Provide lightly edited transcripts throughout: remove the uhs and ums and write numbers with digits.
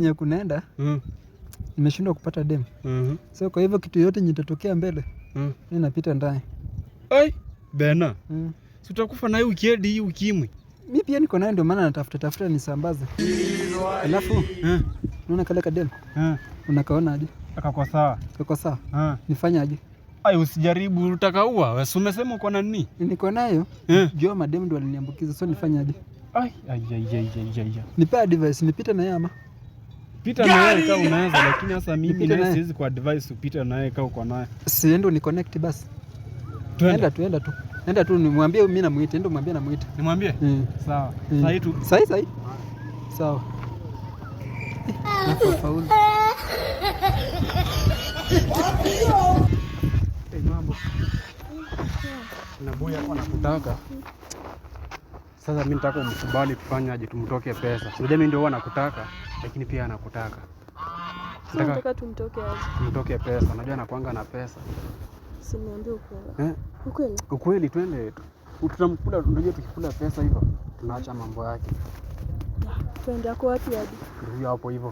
venye kunaenda, nimeshindwa kupata dem. So kwa hivyo kitu yote yenye itatokea mbele, mimi napita ndani. Ai, Bena. Si utakufa nayo ukiedi hii ukimwi. Mi pia niko nayo, ndio maana natafuta tafuta nisambaze. Alafu unaona kale kadem, unakaona aje? Kako sawa. Kako sawa? Nifanye aje? Ai, usijaribu, utakaua. Wewe umesema uko na nini? Niko nayo. Jua madem ndo waliniambukiza, so nifanye aje? Ai, ai, ai, ai, ai, ai. Nipe advice, nipite na yeye ama? Pita na yeye kama unaweza, lakini sasa mimi Nipite naye naye. Siwezi ku advise upite naye kama uko naye. Siende ni connect basi. Twende. Enda tu, enda tu. Enda tu nimwambie mimi namuita, enda mwambie namuita. Nimwambie? Sawa. Sasa tu. Sahi sahi. Sawa. Nafaulu. Hey, mambo. Na boy hapo anakutaka. Sasa mimi nataka umkubali tufanye aje tumtoke pesa. Unajua mimi ndio huwa nakutaka, lakini pia anakutaka. So nataka tumtoke aje? Tumtoke pesa. Unajua anakuanga na pesa. Si niambie ukweli. Eh? Ukweli? Ukweli, twende. Tutamkula, unajua tukikula pesa hivyo tunaacha mambo yake. Twende, ako wapi hadi? Ndio huyo hapo hivyo.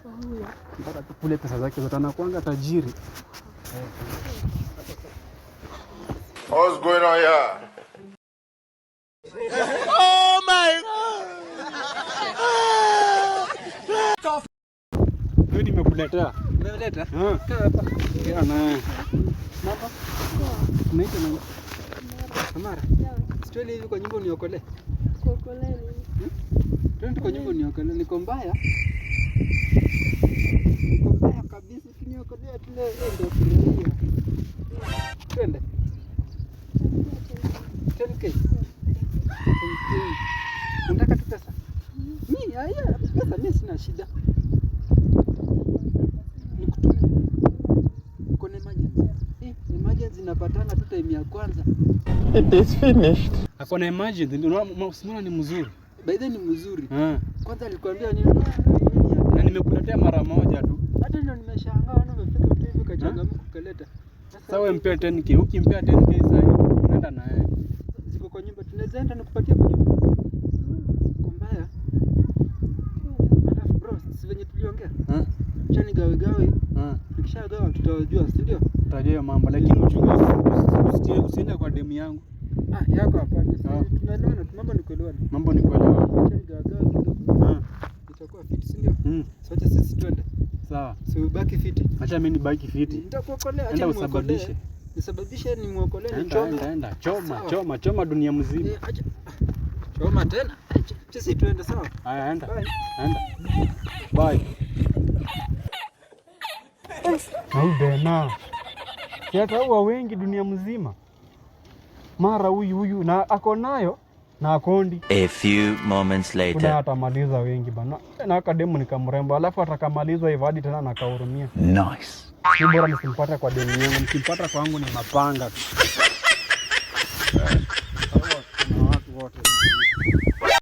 Oh, huyo. Mpaka tukule pesa zake zote, anakuanga tajiri. What's going on here? Oh my God! Huyu nimekuletea. Umeleta? Ah. Kaa hapa. Ongea naye. Mambo? Unaitwa nani? Amara. Twende hivi kwa nyumba uniokolee. Kuokolea nini? Twende kwa nyumba uniokolee. Niko mbaya. Niko mbaya kabisa. Ukiniokolea tu leo wewe ndio furahia. Twende. 10K. 10K. Unataka tu pesa? Mimi haya pesa mimi sina shida. Nikutumie. Uko na emergency? Emergency inapatana tu time ya kwanza. It is finished. Ako na emergency, ndio unaona ni mzuri. By the way ni mzuri. Ah. Kwanza alikwambia nini? Na nimekuletea mara moja tu. Hata ndio nimeshangaa wana umefika tu hivi ukachangamka ukaleta. Sasa wewe mpea 10K, ukimpea 10K sasa hivi unaenda na yeye. Ziko kwa nyumba, tunaweza enda nikupatie kwa nyumba. Uko mbaya. Alafu bro, si venye tuliongea? Ah. Acha nigawe gawe. Ah. Nikishagawa tutajua, si ndio? Utajua hiyo mambo, lakini uchunge usiende kwa demu yangu. Ah, yako hapana. Ah. Tunaelewana, mambo ni kuelewana. Mambo ni kuelewana. Acha nigawe gawe kidogo. Ah. Itakuwa fiti, si ndio? Sote sisi twende. Sawa. Si ubaki fiti. Acha mimi nibaki fiti. Nitakuokolea, acha Enda nimuokolee. usababishe. Nisababishe nimuokolee, Enda, nichome. enda, enda. Choma, Sawa. choma, choma dunia mzima. Acha. Choma tena. Acha sisi tuende, sawa? Haya, enda. Bye. Enda. Bye. Na huyu Bena. Si ataua wengi dunia mzima. Mara huyu huyu na ako nayo na akondi. A few moments Kuna later. atamaliza wengi bana. Na akademu ni kamrembo, alafu atakamalizwa hivyo hadi tena nakahurumia. Nice. Ni bora nisimpate kwa demu yangu, nikimpata kwangu ni mapanga tu.